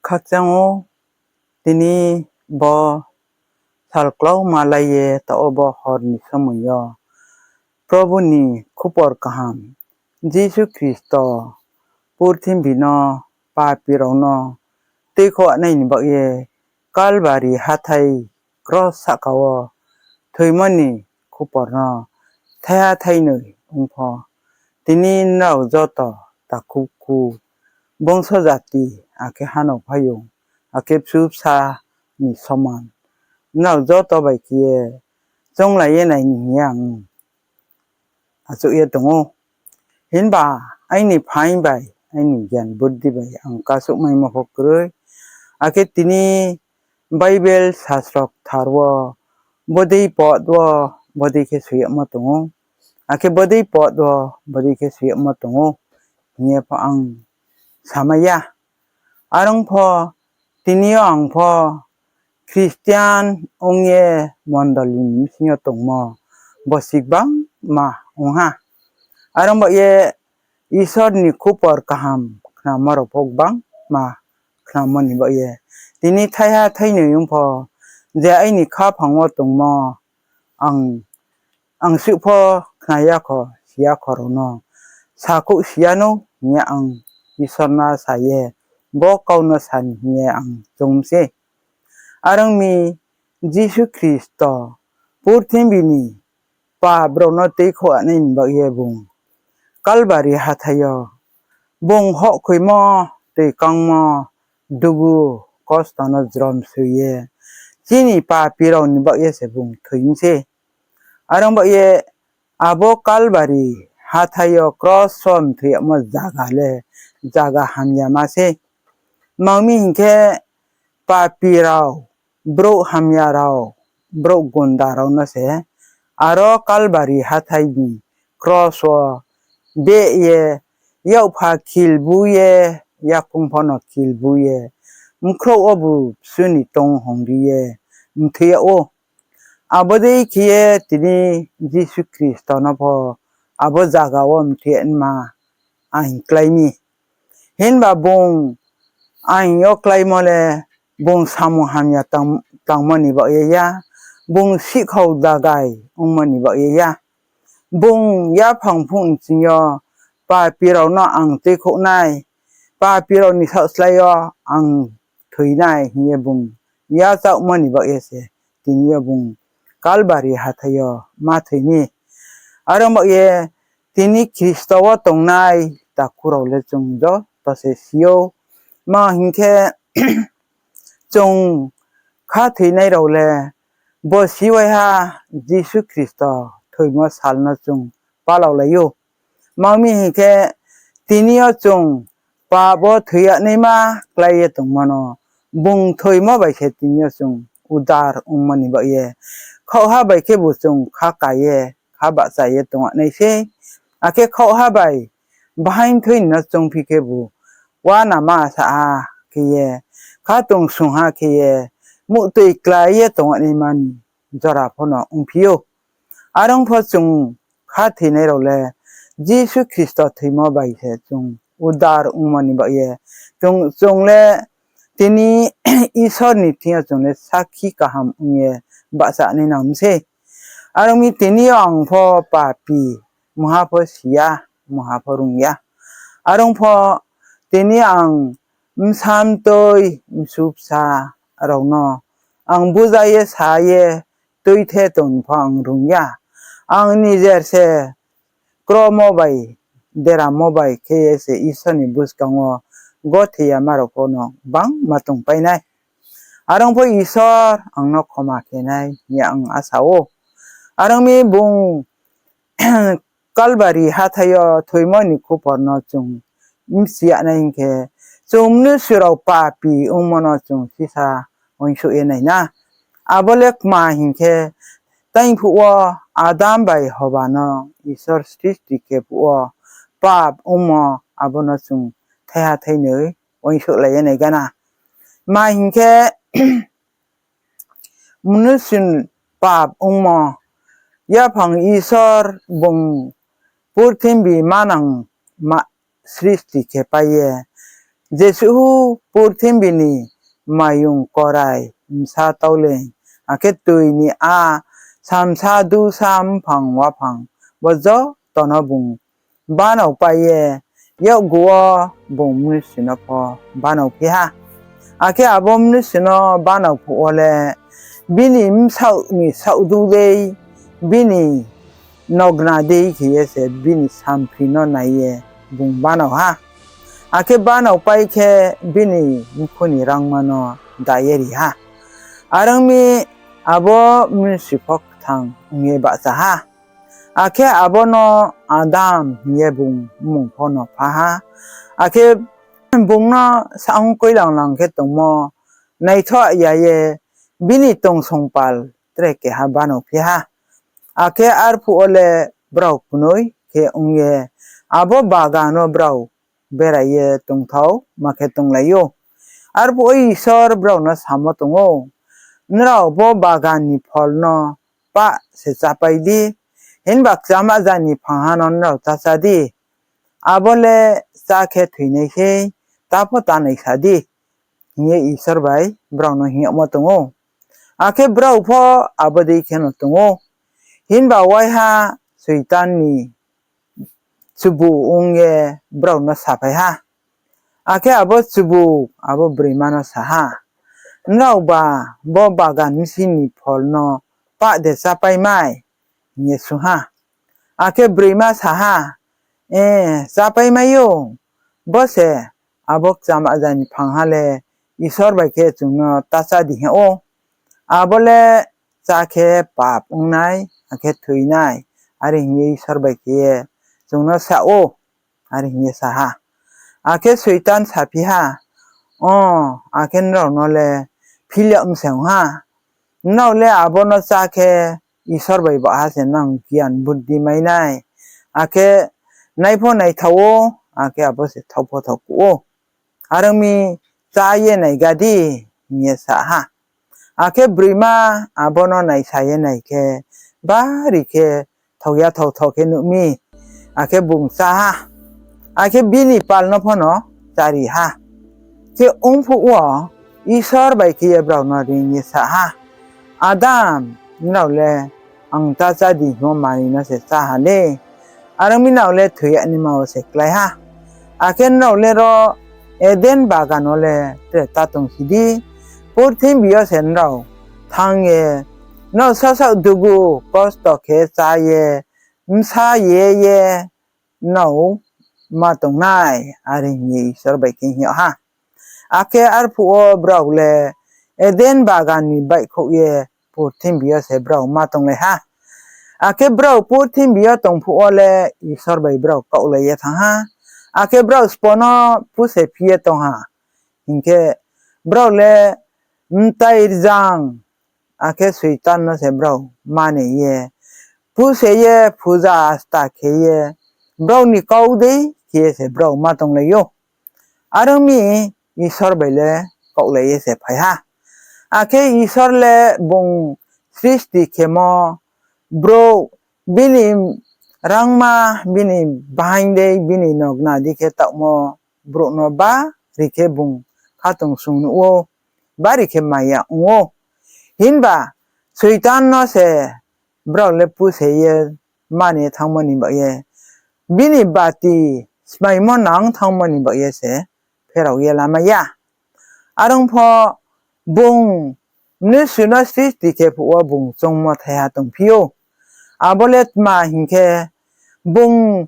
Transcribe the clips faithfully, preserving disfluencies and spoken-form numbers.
Khakchang ou, tini bo sal klauma lai ye taoh wo bo hor ni somoi yo Probu ni khupor kaham, Jisu Khristo purthimbi no papi rao no tuikhouhnai ni baoh ye Kalbari hathái kros sahka wo thoimo ni khupor no thaiha thainoi ong pho, tini nrao joto takhu khu, bongso jati, akhe hanao phaiyong, akhe bsu bsa ni soman, nrao joto bai khe ye chounglai ye nai ni hing ye ang achouh ye tong ou. Himba aini phaing bai, aini gyan buddhi bai ang kasouhmaimo pho kroi. Akhe tini Bible sasro kthar wo bodei pod wo bodei khe soi yagmo tong ou, akhe bodei pod wo bodei khe soi yagmo tong ou hing ye pho ang samai ya. Are ong pho, tini yo ang pho Christian ong ye mondoli ni bsing yo tongmo bosi gbangma ong ha. Are ong baoh ye Isor ni khupor kaham khnamo rao pho gbangma khnamo ni baoh ye, tini thaiha thainoi ong pho, je aini khaphang wo tongmo, ang, ang suh pho khna ya kho, si ya kho rao no sakhouh si ya nou hing ye ang Isor no sa ye, bo kau no sa ni hing ye ang choung mi sei. Are ong mi, Jisu Khristo purthimbi ni pap rao no tuikhouhnai ni baoh ye bung Kalbari hathái yo bung houhkhoimo, toi kangmo, dugu, kosto no jrom soi ye, chini papi rao ni baoh ye se bung thoi mi sei. Are ong baoh ye abo Kalbari hathái yo kros wo mthoi yagmo zaga le zaga hamyama sei. Tma ong mi hing khe, papi rao, brouh hamya rao, brouh gunda rao no se aro Kalbari hathái ni kros wo beh ye, yakpha khilbu ye, yakoung pho no khilbu ye, bkhrouh wobu bsu ni tong hongri ye mthoi yag ou. Abo dei khe ye tini Jisu Khristo no pho abo zaga wo mthoi yag naima aing klái mi. Himba bung aing yo kláimo le bung samung hamya tang-, tangmo ni baoh ye ya, bung sihkhau dagai ongmo ni baoh ye ya. Bung yaphang phuh nching yo papi rao no ang tuikhouhnai, papi rao ni saohslái yo ang thoi nai hing ye bung yachaohmo ni baoh ye se tini yo bung Kalbari hathái yo ma thoi mi. Are ong baoh ye tini Khristo wo tongnai takhu rao le chung joto se si ou. Tma hing khe, chung khathoinai rao le bosi waiha Jisu Khristo thoimo sal no chung palaolai ou. Tma ong mi hing khe, tini yo chung pap wo thoi yag naima klái ye tongmo no, bung thoimo bai se tini yo chung udar ongmo ni baoh ye, khaohha bai khebu chung kha ka ye, kha bahcha ye tong yag nai sei. Akhe khaohha bai bahaing thoi ni no choungphi khebu, uanama sa ha khe ye, khatungsung ha khe ye, muhtoi klái ye tong yag naima ni jora pho no ongphi ou. Are ong pho chung khathoinai rao le Jisu Khristo thoimo bai se chung udar ongmo ni baoh ye, chung, chung le tini Isor ni thing yo chung le sakhi kaham ong ye bahcha nai nang mi sei. Are ong mi, tini yo ang pho papi, mungha pho si ya, mungha pho rung ya. Are ong pho tini ang bsa mtoi, bsu bsa rao no ang buja ye sa ye tuithe tong pho ang rung ya. Ang nijer se kromo bai, deramo bai khe ye se Isor ni buskang wo gothe yama rao pho no gbangma tongpai nai. Are ong pho Isor ang no khoma khe nai hing ye ang asa ou. Are ong mi, bung Kalbari hathái yo thoimo ni khupor no chung bchi yag nai hing khe, chung mnusu rao papi ongmo no chung sisa uaingsouh ye nai na. Abo le kma hing khe, taingphuh wo Adam bai Hoba no Isor sristi khe phuh wo pap ongmo, abo no chung thaiha thainoi uaingsouhlai ye nai gana. Tma hing khe, mnusu pap ongmo, yaphang Isor bung purthimbi manang ma-, sristi khe pai ye, Jesuh purthimbi ni mayung korai bsa tau le, akhe tui ni a samsa dusa mphang waphang bo joto no bung banao pai ye, yakgu wo bung mnusu no pho banao phi ha. Akhe abo mnusu no banao phuh wo le bini bsaoh ni saohdu dei, bini nogna dei khe ye se bini samphri no nai ye bung banao ha. Akhe banao pai khe bini mkhu ni rangma no da ye ri ha. Are ong mi, abo mnusu pho kthang ong ye bahcha ha. Akhe abo no Adam hing ye bung mmung pho no pha ha. Akhe bung no saong koilang lang khe tongmo naithoh ya ye bini tongsong pal tre keha banao phi ha. Akhe arphuh wo le brao knoi khe ong ye abo bagan no brao berai ye tongthao ma khe tonglai ou. Arphuh wo Isor brao no samo tong ou, Nrao bo bagan ni phol no pah se chápai di, himba kchama ja ni phangha no nrao ta chá di. Abo le chá khe thoinai sei, ta pho ta nai sa di, hing ye Isor bai brao no hing yagmo tong ou. Akhe brao pho abo dei kheno tong ou. Himba waiha Soitan ni chubu ong ye brao no saphai ha. Akhe abo chubu abo broima no sa ha, Nraoba bo bagan bsing ni phol no pah de chápai mai? hing ye swunng ha. Akhe broima sa ha, Chápai mai ou, bo se abo kchama ja ni phangha le Isor bai khe chung no ta chá di hing yag ou. Abo le chá khe pap ong nai, akhe thoi nai, are hing ye Isor bai khe ye chung no sa ou, are hing ye sa ha. Akhe Soitan saphi ha, O, akhe nrao no le phil yag mi se ong ha. Nrao le abo no chá khe Isor bai baha se nang gian buddhi mai nai, akhe nai pho naithao ou, akhe abo se thao pho thaokuh ou. Are ong mi, chá ye naiga di, hing ye sa ha. Akhe broima abo no naisa ye nai khe, bari khe thao ya thao thao khe nuh mi, akhe bung chá ha. Akhe bini pal no pho no chári ha. Khe ongphuh wo Isor bai khe ye brao no reing ye sa ha, Adam, nrao le ang ta chá di hingmo manoi no se chá ha le, are ong mi nrao le thoi yag naima wo se klái ha. Akhe nrao le ro Eden bagan wo le tre ta tongsi di. Purthimbi yo se nrao thanng ye, nrao sasaoh dugu kosto khe chá ye, bsa ye ye nrao ma tong nai, are hing ye Isor bai khe hing yag ha. Akhe arphuh wo brao le Eden bagan ni baihkhouh ye purthimbi yo se brao ma tonglai ha. Akhe brao purthimbi yo tongphuh wo le Isor bai brao kaohlai ye thanng ha. Akhe brao sbo no puse phi ye tong ha. Hing khe, brao le mtai rzang, akhe Soitan no se brao mani ye, puse ye, phuja asta khe ye, brao ni kau dei khe ye se brao ma tonglai ou. Are ong mi, Isor bai le kaohlai ye se phai ha. Akhe Isor le bung sristi khemo brouh, bini rangma, bini bahaing dei, bini nogna dei khe taohmo brouh no bari khe bung khatungsung nuh ou, bari khe maya ong ou. Himba Soitan no se brao le puse ye mani thanngmo ni baoh ye, bini bati smaimo nang thanngmo ni baoh ye se pherao ye lamai ya. Are ong pho bung mnusu no sristi khe phuh wo bung choungmo thaiha tongphi ou. Abo le tma hing khe, bung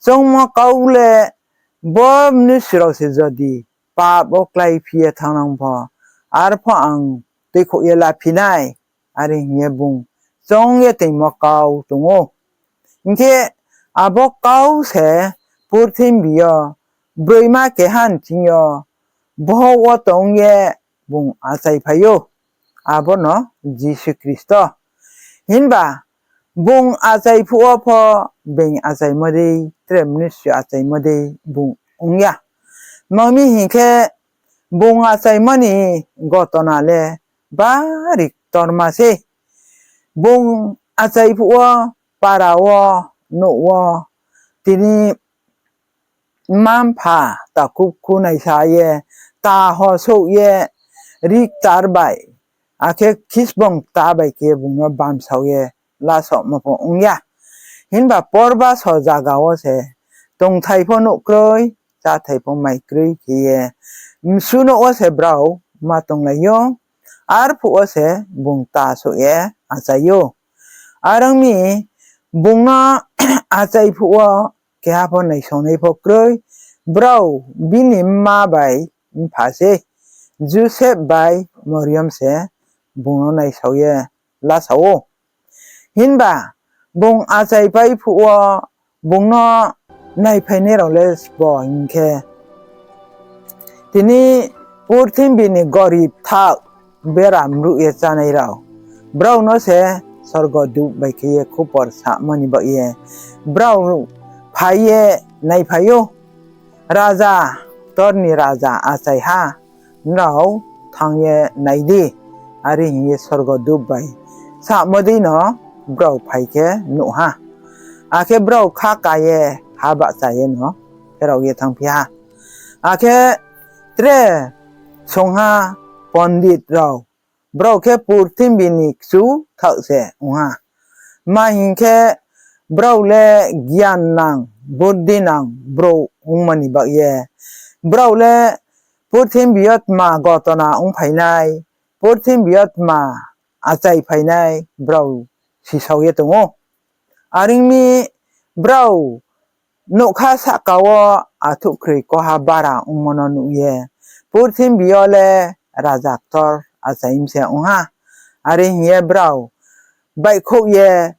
choungmo kau le, bo mnusu rao se jodi pap wo kláiphi ye thanng nang pho, arpho ang tuikhouh ye laphi nai, are hing ye bung choung ye toingmo kau tong ou. Hing khe abo kau se purthimbi yo broima keha ni thing yo bohouh wo tong ye bung achaiphai ou, abo no Jisu Khristo. Himba bung achaiphuh wo pho being achaimo dei, tre mnusu achaimo dei bung ong ya. Tma mi hing khe, bung achaimo ni gotona le bari ktorma sei. Bung achaiphuh wo, para wo, nouh wo, tini mma-mpha takhu khu naisa ye, ta ho souh ye, ri ktar bai, akhe khisbong kta bai khe bung no bamsao ye lasaomo pho ong ya. Himba porbaso zaga wo se tongthai pho nouh kroi, cháthai pho mai kroi khe ye, msu nouh wo se brao ma tonglai ou. Arphuh wo se bung ta souh ye achai ou. Are ong mi, bung no achai phuh wo keha pho naisongnai pho kroi, brao bini mma bai mpha sei, Joseph bai Mariam se bung no naisao ye lasa ou. Himba bung achaipai phuh wo bung no naiphainai rao le sbo hing khe, tini purthimbi ni gorib thaoh bera mruh ye chánai rao, brao no se sorgodut bai khe ye khupor samo ni baoh ye brao phai ye naiphai ou, Raja, ktor ni raja achaiha, nrao thanng ye nai di. Are hing ye sorgodut bai samo dei no brao phai khe nuh ha. Akhe brao kha ka ye ha bahcha ye no pherao ye thanngphi ha. Akhe tre songha pondit rao, brao khe purthimbi ni kchu thaoh se ong ha. Tma hing khe, brao le giannang, buddhinang brouh ongmo ni baoh ye, brao le purthimbi yo tma gotona ongphainai, purthimbi yo tma achaiphainai brao sisao ye tong ou. Are ong mi, brao nougkha sahka wo athuhkhroi koha bara ongmo no nuh ye, purthimbi yo le raja ktor achai mi se ong ha. Are hing ye brao baihkhouh ye,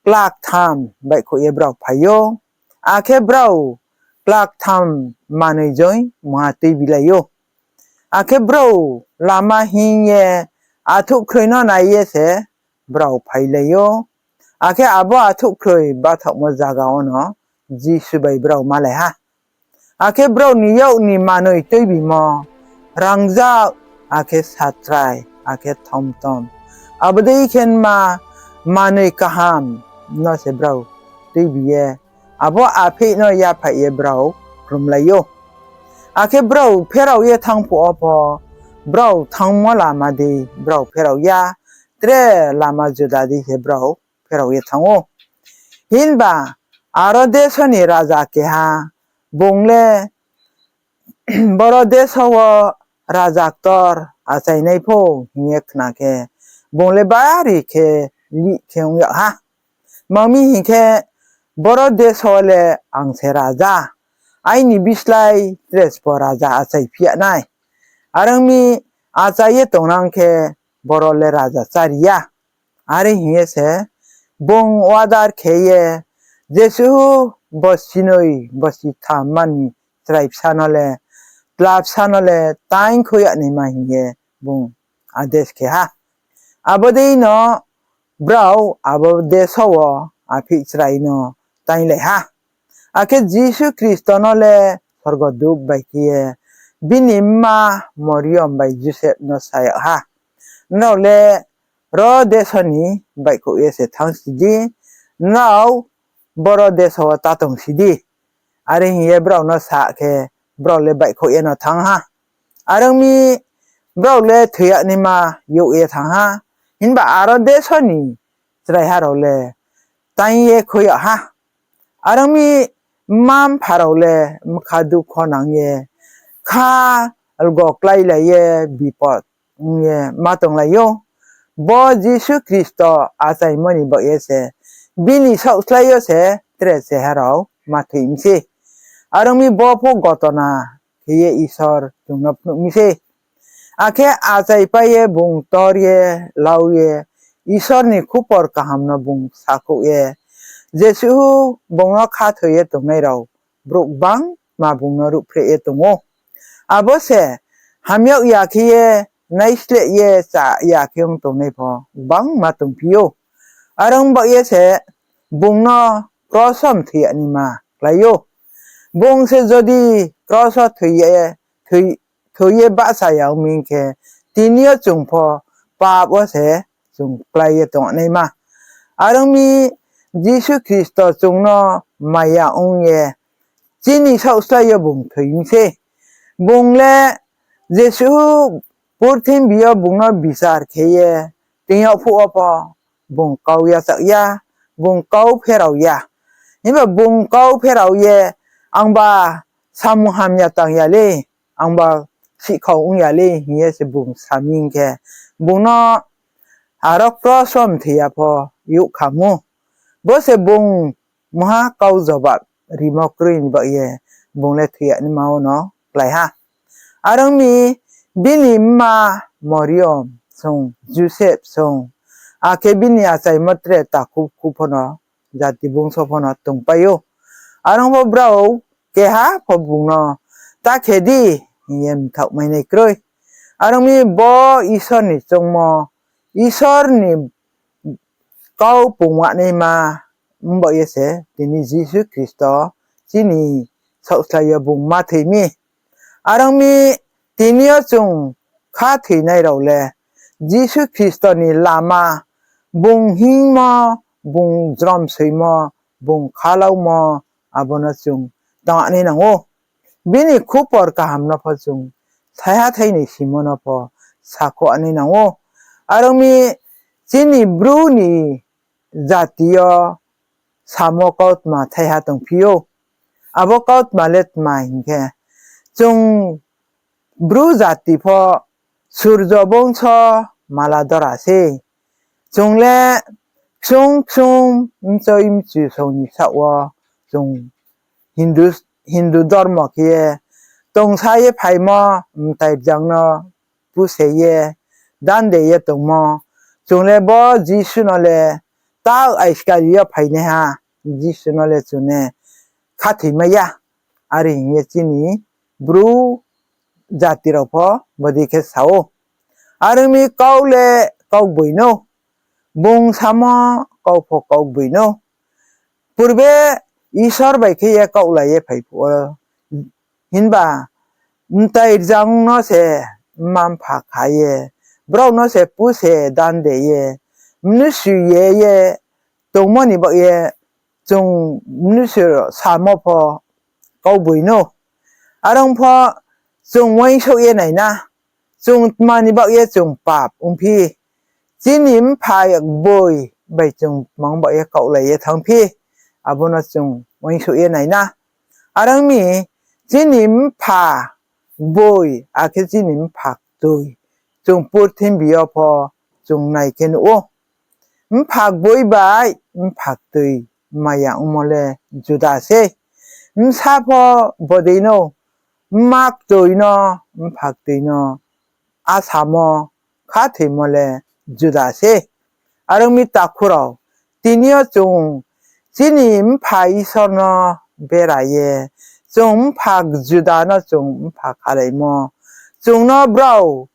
klaktham baihkhouh ye brao phai ou. Akhe brao klaktham manoi joing mungha tuibilai ou. Akhe brao lama hing ye athuhkhroi no nai ye se brao phailai ou. Akhe abo athuhkhroi bathaohmo zaga wono Jisu bai brao malai ha. Akhe brao ni yak ni manoi tuibimo, rangzag, akhe satrai, akhe thomtom, abo dei khe nma manoi kaham no se brao tuibi ye, abo apheih no yaphaih ye brao khlumlai ou. Akhe brao pherao ye thanng phuh wo pho, brao thanngmo lama dei brao pherao ya, tre lama juda dei se brao pherao ye thanng ou. Himba aro deso ni raja keha, bung le boro deso wo raja ktor achainai pho hing ye khna khe, bung le bari khe lih khe ong yag ha. Tma mi hing khe, boro deso le ang se raja, aini bislái tre sbo raja achaiphi ya nai. Are ong mi, achai ye tongnang khe, boro le raja chári ya. Are hing ye se bung order khe ye, jesuh bosi noi bosi tham mani chrai bsa no le, tla bsa no le taing khoi yag naima hing ye bung ades khe ha. Abo dei no brao abo deso wo apheih chrai no tainglai ha. Akhe Jisu Khristo no le sorgodut bai khe ye bini mma Moriom bai Joseph no sa yag ha, Nrao le ro deso ni baihkhouh ye se thanngsi di, nrao boro deso wo ta tongsi di. Are hing ye brao no sa khe, brao le baihkhouh ye no thanng ha. Are ong mi, brao le thoi yag naima youh ye thanng ha. Himba aro deso ni chraiha rao le taing ye khoi yag ha. Are ong mi, mma-mpha rao le bkha dukho nang ye, kha lgo kláilai ye bipot ong ye ma tonglai ou. Bo Jisu Khristo achaimo ni baoh ye se, bini saohslái yo se tre cheha rao ma thoi mi sei. Are ong mi, bo pho gotona khe ye Isor chung no phnuh mi sei. Akhe achaipai ye bung tor ye, lau ye, Isor ni khupor kaham no bung sakhouh ye, jesuh bung no khathoi ye tongnai rao brouh gbangma bung no ruhphreh ye tong ou. Abo se hamyag ya khe ye, naisleh ye, chá ya khe ong tongnai pho gbangma tongphi ou. Are ong baoh ye se bung no kros wo mthoi yag naima klái ou. Bung se jodi kros wo thoi ye, thoi, thoi ye bahcha ya ong mi hing khe, tini yo chung pho pap wo se chung klái ye tongnaima. Are ong mi, Jisu Khristo chung no maya ong ye, chini saohslái yo bung thoi mi sei. Bung le jesuh purthimbi yo bung no bichar khe ye toing yag phuh wo pho bung kau yachak ya, bung kau pherao ya. Himba bung kau pherao ye, angba samung hamya tang ya le, angba sihkhau ong ya le hing ye se bung sa mi hing khe, bung no aro kros wo mthoi ya pho youh kha mu. Bo se bung mungha kau jobab rimo kroi ni baoh ye bung le thoi ya naima wo no klái ha. Are ong mi, bini mma Moriom song, Joseph song, akhe bini achaimo tre takhu khu pho no, jati bungso pho no tongpai ou. Are ong pho brao keha pho bung no ta khe di hing ye mthaohmai nai kroi. Are ong mi, bo Isor ni choungmo, Isor ni kau pungwanaima, ong baoh ye se tini Jisu Khristo chini saohslái yo bung ma thoi mi. Are ong mi, tini yo chung khathoinai rao le Jisu Khristo ni lama, bung hingmo, bung jromsoimo, bung khalaumo, abo no chung tang nai nang ou. Bini khupor kaham no pho chung saiha thai ni simo no pho sakhouh nai nang ou. Are ong mi, chini Bru ni jati yo samo kautma thaiha tongphi ou. Abo kautma le tma hing khe, chung Bru jati pho surjo bongso mala dora sei. Chung le ksung ksung mchoi mchu song ni saoh wo chung Hindu, Hindu dormo khe ye tongsa ye phaimo, mtai rjang no puse ye, dande ye tongmo. Chung le bo Jisu no le ta aiskali yo phainaiha, Jisu no le chung ne khathoimai ya. Are hing ye chini Bru jati rao pho bodei khe sa ou. Are ong mi, kau le kaugboi no, bung samo kau pho kaugboi no. Purbe Isor bai khe ye kaohlai ye phai phuh wo, himba mtai rjang no se mma mpha kha ye, brao no se puse dande ye, mnusu ye ye tongmo ni baoh ye, chung mnusu samo pho kaugboi no. Are ong pho chung uaingsouh ye nai na, chung tma ni baoh ye chung pap ongphi. Chini mpha gboi bai chung tma ong baoh ye kaohlai ye thanngphi, abo no chung uaingsouh ye nai na. Are ong mi, chini mpha gboi akhe chini mpha ktoi, chung purthimbi yo pho chung nai khe nuh ou. Mpha gboi bai mpha ktoi maya ongmo le juda sei. Bsa pho bodei no, mma ktoi no, mpha ktoi no, asamo khathoimo le juda sei. Are ong mi takhu rao, tini yo chung chini mpha Isor no bera ye, chung mpha juda no chung mpha khalaimo, chung no brao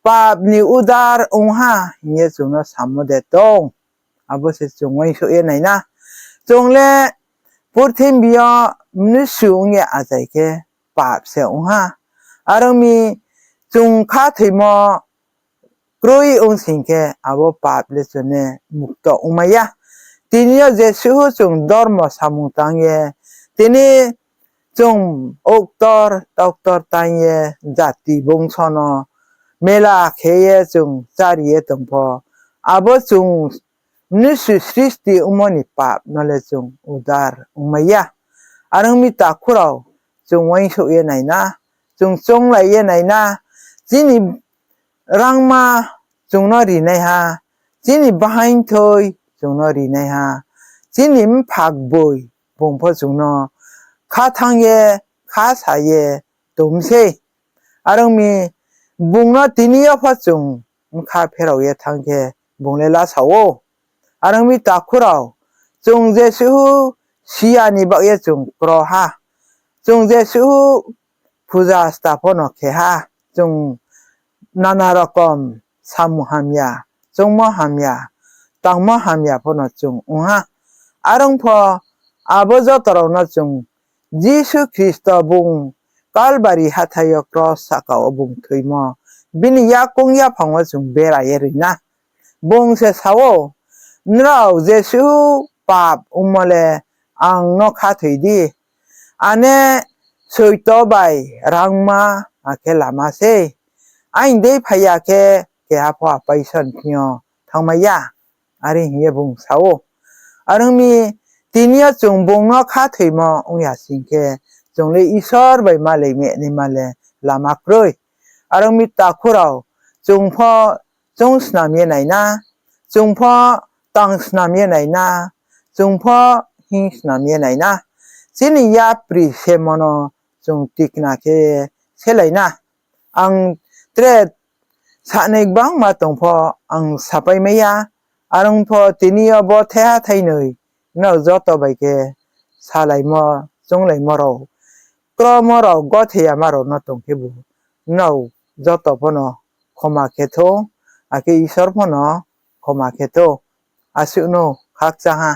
pap ni udar ong ha hing ye chung no samo de tong. Abo se chung uaingsouh ye nai na. Chung le purthimbi yo mnusu ong ye achai khe pap se ong ha. Are ong mi, chung khathoimo kroi ong sing khe abo pap le chung ne mukto ongmai ya. Tini yo jesuh chung dormo samung tang ye, tini chung oktor toktor tang ye, jati bongso no mela khe ye chung chári ye tong pho, abo chung mnusu sristi ongmo ni pap no le chung udar ongmai ya. Are ong mi takhu rao, chung uaingsouh ye nai na, chung chounglai ye nai na, chini rangma chung no rinaiha, chini bahaing thoi chung no rinaiha, chini mpha gboi bung pho chung no kha thanng ye, kha sa ye tong mi sei. Are ong mi, bung no tini yo pho chung bkha pherao ye thanng khe bung le lasa ou. Are ong mi takhu rao, chung jesuh siya ni baoh ye chung kro ha, chung jesuh puja sta pho no khe ha, chung nana rokom samung hamya, choungmo hamya, tangmo hamya pho no chung ong ha. Are ong pho abo joto rao no chung Jisu Khristo bung Kalbari hathái yo kros sahka wo bung thoimo, bini yakoung yaphang wo chung bera ye ri na. Bung se sa ou, nrao jesuh pap ongmo le ang no khathoi di. Ane soito bai rangma, akhe lama sei. Aini dei phai ya khe, keha pho Apa Isor ni thing yo thanngmai ya. Are hing ye bung sa ou. Are ong mi, tini yo chung bung no khathoimo ong ya sing khe, chung le Isor bai malai mi naima le lama kroi. Are ong mi takhu rao, chung pho choung snam ye nai na, chung pho tang snam ye nai na, chung pho hing snam ye nai na. Chini yapri semo no chung tikna khe selai na. Ang tre sanai gbangma tong pho ang sapai mai ya. Are ong pho tini yo bo thaiha thainoi nrao joto bai khe salaimo, chounglaimo rao, kromo rao, gothe yama rao no tong khebu, nrao joto pho no khoma khe thou, akhe Isor pho no khoma khe thou. Asuh no khakchang ha.